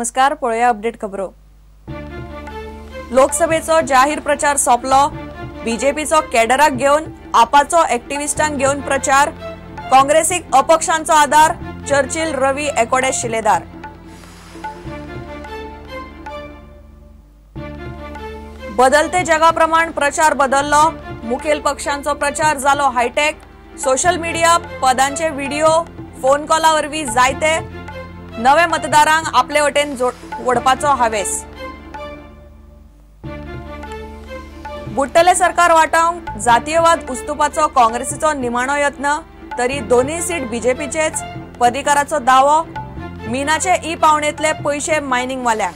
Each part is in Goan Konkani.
नमस्कार, पळोवया अपडेट खबरो। लोकसभेचो जाहीर प्रचार सोंपलो। बीजेपीचो कॅडराक घेवन आपाचो एक्टिविस्टांक घेवन प्रचार। काँग्रेसीक अपक्षांचो आधार, चर्चिल रवी एकोडे शिलेदार। बदलते जगाप्रमाण प्रचार बदललो। मुखेल पक्षांचो प्रचार जालो हायटेक। सोशल मीडिया, पदांचे व्हिडिओ, फोन कॉला वरवीं जायते नवे मतदारांक आपले वटेन ओडपाचो हावेस। बुडटले सरकार वाटावंक जातीयवाद उस्तुपाचो काँग्रेसीचो निमाणो यत्न, तरी दोनूय सीट बीजेपीचेच। पर्रीकाराचो दावो, मीनाचे ई पावणेंतले पयशे मायनिंगवाल्यांक।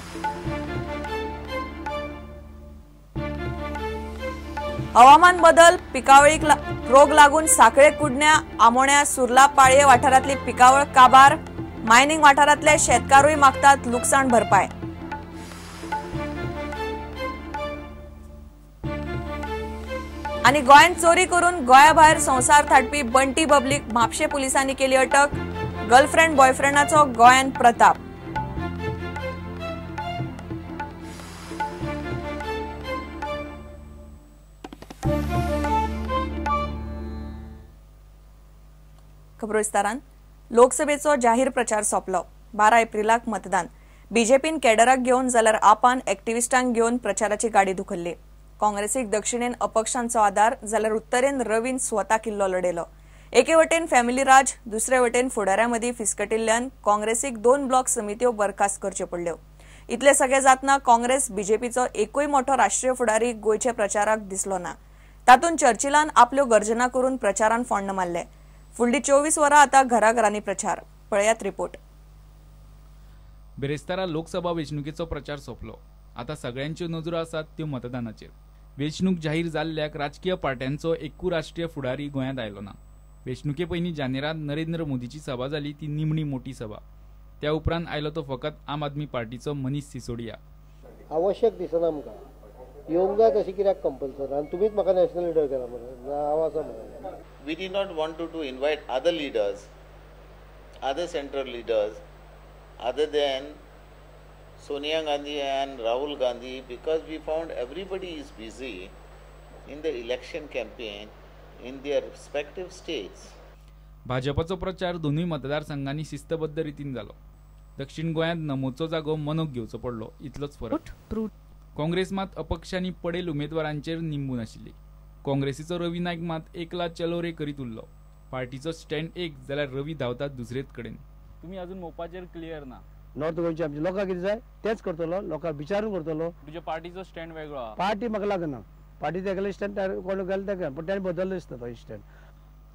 हवामान बदल, पिकावळीक रोग लागून साखळे, कुडण्या, आमोण्या, सुर्ला, पाळये वाठारांतली पिकावळ काबार। मायनिंग वाठारांतले शेतकारूय मागतात लुकसाण भरपाय। आनी गोंयांत चोरी करून गोंया भायर संवसार थाटपी बंटी बबलीक म्हापशें पुलिसांनी केली अटक। गर्लफ्रेंड बॉयफ्रेंडाचो गोंयांत प्रताप। खबरो विस्तारान। लोकसभेचो जाहीर प्रचार सोंपलो। 12 एप्रिलाक मतदान। बीजेपीन कॅडराक घेवन जाल्यार आपान एक्टिविस्टांक घेवन प्रचाराची गाडी धुकल्ली। काँग्रेसीक दक्षिणेन अपक्षांचो आधार जाल्यार उत्तरेन रवीन स्वता किल्लो लढयलो। एके वटेन फॅमिली राज, दुसरे वटेन फुडाऱ्यां मदीं फिसकटिल्ल्यान काँग्रेसीक 2 ब्लॉक समित्यो बरखास्त करच्यो पडल्यो। इतले सगळे जातना काँग्रेस बीजेपीचो एकूय मोठो राष्ट्रीय फुडारी गोंयच्या प्रचाराक दिसलो ना। तातूंत चर्चिलान आपल्यो गर्जना करून प्रचारान फोंड मारले। फुडली 24 वरां आतां घराघरांनी प्रचार। पळयात रिपोर्ट। बिरेस्तारा लोकसभा वेंचणुकेचो प्रचार सोंपलो। आतां सगळ्यांच्यो नजरो आसात त्यो मतदानाचेर। वेंचणूक जाहीर जाल्ल्याक राजकीय पार्ट्यांचो एकूय राष्ट्रीय फुडारी गोंयांत आयलो ना। वेंचणुके पयलीं जानेरांत नरेंद्र मोदीची सभा जाली ती निमणी मोठी सभा। त्या उपरांत आयलो तो फकत आम आदमी पार्टीचो मनीष सिसोडिया। आवश्यक दिसना आमकां येवंक जाय तशें कित्याक कंपल्सरी, आनी तुमीच म्हाका नॅशनल लिडर केला म्हणून हांव आसा म्हणून। We did not want to invite other leaders, other central leaders, other than Sonia Gandhi and Rahul Gandhi, because we found everybody is busy in the election campaign in their respective states. भाजपाचो प्रचार दोनूय मतदारसंघांनी शिस्तबद्ध रितीन जालो। दक्षिण गोंयांत नमोचो जागो मनोक घेवचो पडलो, इतलोच फरक। काँग्रेस मात अपक्षांनी पडेल उमेदवारांचेर निंबून आशिल्ली। काँग्रेसीचो रवी नायक मात एकला चलो रे करीत उरलो। पार्टीचो स्टँड एक जाल्यार रवी धांवता दुसरेच कडेन। तुमी अजून मोपाचेर क्लियर ना। नॉर्थ गोंयचे आमचे लोकांक कितें जाय तेंच करतलो, लोकांक विचारून करतलो। तुज्या पार्टीचो स्टँड वेगळो। पार्टी म्हाका लागना, पार्टी तेगेले स्टँड कोण गेले तेका, पूण ताणें बदललो दिसता तो स्टँड।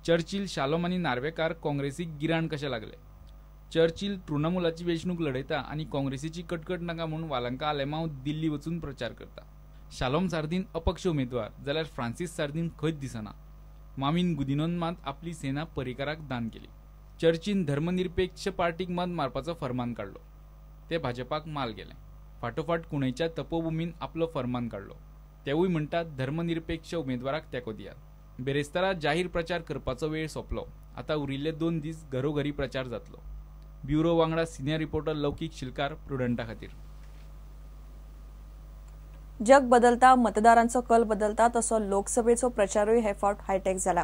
चर्चिल, शालोम आनी नार्वेकार काँग्रेसीक गिराण कशें लागले। चर्चिल तृणमूलाची वेंचणूक लढयता आनी काँग्रेसीची कटकट नाका म्हूण वालंका आलेमांव दिल्ली वचून प्रचार करता। शालोम सार्दीन अपक्ष उमेदवार जाल्यार फ्रांसीस सार्दीन खंयच दिसना। मामीन गुदिनोन मात आपली सेना पर्रीकाराक दान केली। चर्चीन धर्मनिरपेक्ष पार्टीक मत मारपाचो फरमान काडलो, ते भाजपाक माल गेले। फाटोफाट कुणेच्या तपोभूमीन आपलो फरमान काडलो, तेवूय म्हणटात धर्मनिरपेक्ष उमेदवाराक तेंको दियात। बिरेस्तारा जाहीर प्रचार करपाचो वेळ सोंपलो। आतां उरिल्ले 2 दीस घरोघरी प्रचार जातलो। ब्युरो वांगडा सिनियर रिपोर्टर लौकीक शिलकार, प्रुडंटा खातीर। जग बदलता, मतदारांचो कल बदलता, तसो लोकसभेचो प्रचारूय हे फावट हायटेक जाला।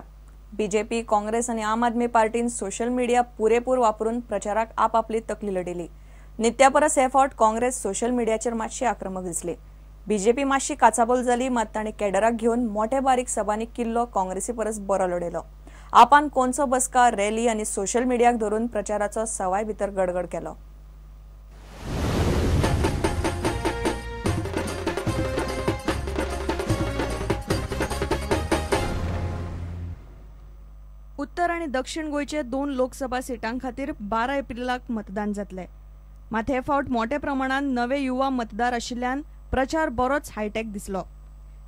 बीजेपी, काँग्रेस आनी आम आदमी पार्टीन सोशल मीडिया पुरेपूर वापरून प्रचाराक आपापली तकली लढयली। नित्या परस हे फावट काँग्रेस सोशल मीडियाचेर मातशी आक्रमक दिसली। बीजेपी मातशी काचाबोल जाली, मात ताणें कॅडराक घेवन मोठे बारीक सभांनी किल्लो काँग्रेसी परस बरो लढयलो। आपान कोनसो बसका, रॅली आनी सोशल मीडियाक धरून प्रचाराचो सवाय भितर गडगड केलो। उत्तर आनी दक्षिण गोंयचे 2 लोकसभा सिटां खातीर 12 एप्रिलाक मतदान जातलें। मात हे फावट मोठ्या प्रमाणात नवे युवा मतदार आशिल्ल्यान प्रचार बरोच हायटेक दिसलो।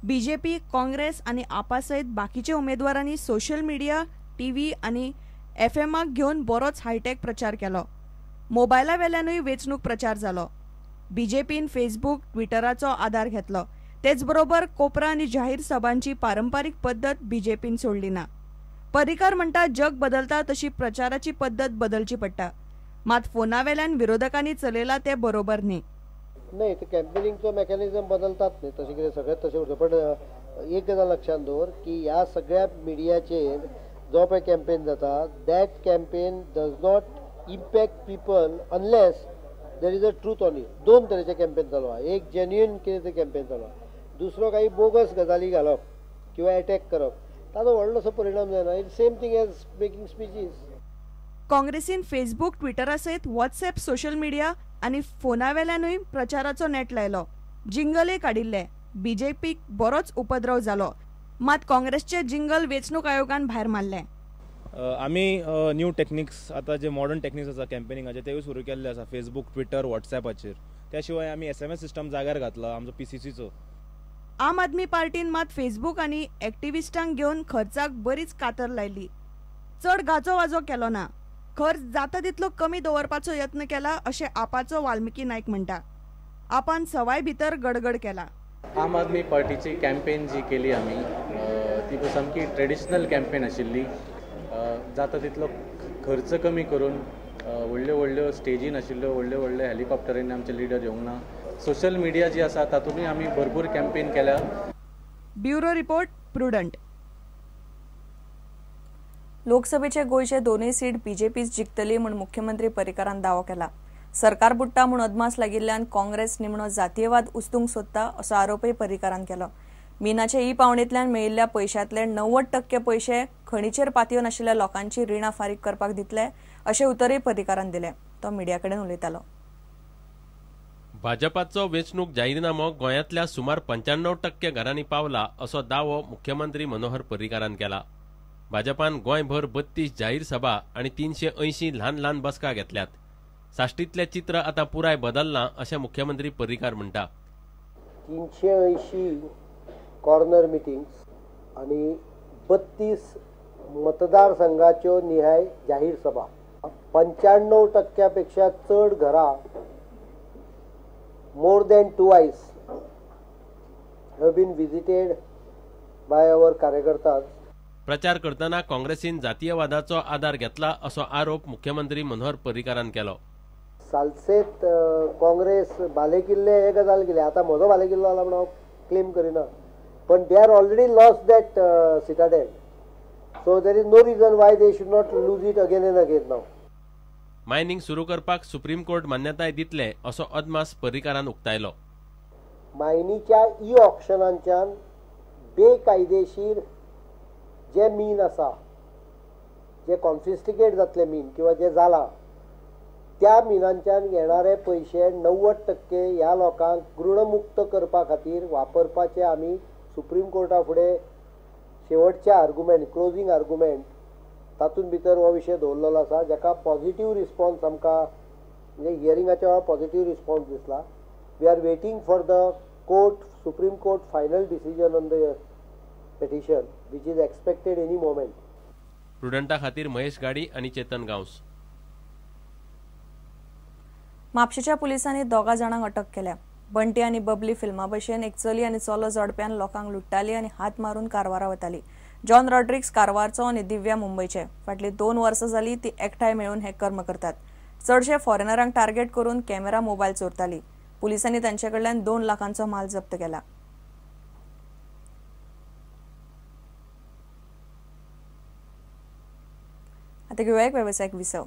बीजेपी, काँग्रेस आनी आपा सयत बाकीच्या उमेदवारांनी सोशल मीडिया, टीव्ही आनी एफएमाक घेवन बरोच हायटेक प्रचार केलो। मोबायला वेल्यानूय वेंचणूक प्रचार जालो। बीजेपीन फेसबूक, ट्विटराचो आदार घेतलो। तेच बरोबर कोपरा आनी जाहीर सभांची पारंपारीक पद्दत बीजेपीन सोडली ना। पर्रीकार म्हणटा जग बदलता तशी प्रचाराची पद्दत बदलची पडटा। मात फोनावेल्यान विरोधकांनी चलयला ते बरोबर न्ही. नाही, ते कॅम्पेनिंगचो मेकॅनिझम बदलतात न्ही, तशें कितें सगळें तशें उरता. पण एक गजाल लक्षांत दवर की ह्या सगळ्या मिडियाचेर जो पळय कॅम्पेन जाता that campaign does not impact people unless there is a truth on it. दोन तरेचे कॅम्पेन चालू आहा, एक जेन्युइन कितें तें कॅम्पेन चालू आहा, दुसरो काही बोगस गजाली घालप किंवा अटॅक करप, ताजो व्हडलोसो परिणाम जायना. It's same thing as making speeches. काँग्रेसीन फेसबूक, ट्विटरा सयत व्हॉट्सएप, सोशल मिडिया आनी फोनावेल्यानूय प्रचाराचो नेट लायलो. जिंगलय काडिल्ले. बीजेपीक बरोच उपद्रव जालो, मात काँग्रेसचे जिंगल वेंचणूक आयोगान भायर मारले. आमी न्यू टेक्निक्स आतां जे मॉडर्न टेक्निक्स आसा कॅम्पेनिंगाचे तेवूय सुरू केल्ले आसा, फेसबूक, ट्विटर, व्हॉट्सएपाचेर. त्या शिवाय आमी SMS system जाग्यार घातला आमचो PCCचो. आम आदमी पार्टीन मात फेसबूक आनी एक्टिविस्टांक घेवन खर्चाक बरीच कातर लायली. चड गाजो वाजो केलो ना, खर्च जाता तितलो कमी दवरपाचो यत्न केला अशें आपाचो वाल्मिकी नायक म्हणटा. आपान सवाय भितर गडगड केला. आम आदमी पार्टीची कॅम्पेन जी केली आमी ती सामकी ट्रेडिशनल कॅम्पेन आशिल्ली. जाता तितलो खर्च कमी करून व्हडल्यो व्हडल्यो स्टेजी नाशिल्ल्यो, व्हडल्यो व्हडले हेलिकॉप्टरींनी आमचे लिडर येवंक ना. सोशल मिडिया जी आसा तातूंतय आमी भरपूर कॅम्पेन केल्या. Bureau report, Prudent. लोकसभेचे गोंयचे दोनूय सीट बीजेपीच जिखतली म्हूण मुख्यमंत्री पर्रीकारान दावो केला. सरकार बुडटा म्हूण अदमास लागिल्ल्यान काँग्रेस निमणो जातीयवाद उस्तूंक सोदता असो आरोपय पर्रीकारान केलो. मिनाचे ई पावणेंतल्यान मेळिल्ल्या पयशांतले 90% पयशे खणीचेर पातयेवन आशिल्ल्या लोकांची रिणां फारीक करपाक दितले अशें उतरय पर्रीकारान दिलें. तो मिडिया कडेन उलयतालो. भाजपाचो वेंचणूक जाहीरनामो गोंयांतल्या सुमार 95% घरांनी पावला असो दावो मुख्यमंत्री मनोहर पर्रीकारान केला. भाजपान गोंयभर 32 जाहीर सभा आनी 380 ल्हान ल्हान बसका घेतल्यात. साश्टीतलें चित्र आतां पुराय बदललां अशें मुख्यमंत्री पर्रीकार म्हणटा. 380 कॉर्नर मिटिंग्स आनी 32 मतदारसंघाच्यो निहाय जाहीर सभा, 95% पेक्षा चड घरां, more than twice have been visited by our कार्यकर्ता. प्रचार करतना काँग्रेसीन जातीयवादाचो आदार घेतला असो आरोप मुख्यमंत्री मनोहर पर्रीकारान केलो. सालसेत काँग्रेस बालेकिल्ले हे गजाल केली. आतां म्हजो बालेकिल्लो जाला म्हूण हांव क्लेम करिना, पण they are already lost that citadel, so there is no reason why they should not lose it again and again now. Mining सुरू करपाक सुप्रीम कोर्ट मान्यताय दितले असो अदमास पर्रीकारान उक्तायलो. मायनीच्या ई ऑक्शनांच्यान बेकायदेशीर जे मीन आसा, जे कॉन्फिस्टिकेट जातले मीन किंवा जे जाला, त्या मिनांच्यान येणारे पयशे 90% ह्या लोकांक ऋणमुक्त करपा खातीर वापरपाचे आमी सुप्रीम कोर्टा फुडें शेवटचे आर्गुमेंट, क्लोजींग आर्गुमेंट तातूंत भितर हो विशय दवरलेलो आसा, जाका पॉझिटीव रिस्पॉन्स आमकां म्हणजे हियरिंगाच्या वेळार पॉझिटीव रिस्पॉन्स दिसला. We are waiting for the court, supreme court final decision on the petition which is expected any moment. प्रुडंटा खातीर महेश गाडी आनी चेतन गांवस. म्हापशेच्या पुलिसांनी 2 जाणांक अटक केल्या. बंटी आनी बबली फिल्मा भशेन एक चली आनी चलो जोडप्यान लोकांक लुट्टाली आनी हात मारून कारवारा वताली. जॉन रॉड्रिक्स कारवारचो आनी दिव्या मुंबयचे. फाटली 2 वर्सां जाली ती एकठांय मेळून हे कर्म करतात. चडशे फॉरेनरांक टार्गेट करून कॅमेरा, मोबायल चोरताली. पुलिसांनी तांचे कडल्यान 2 लाखांचो माल जप्त केला. आतां घेवया एक वेवसायीक विसव.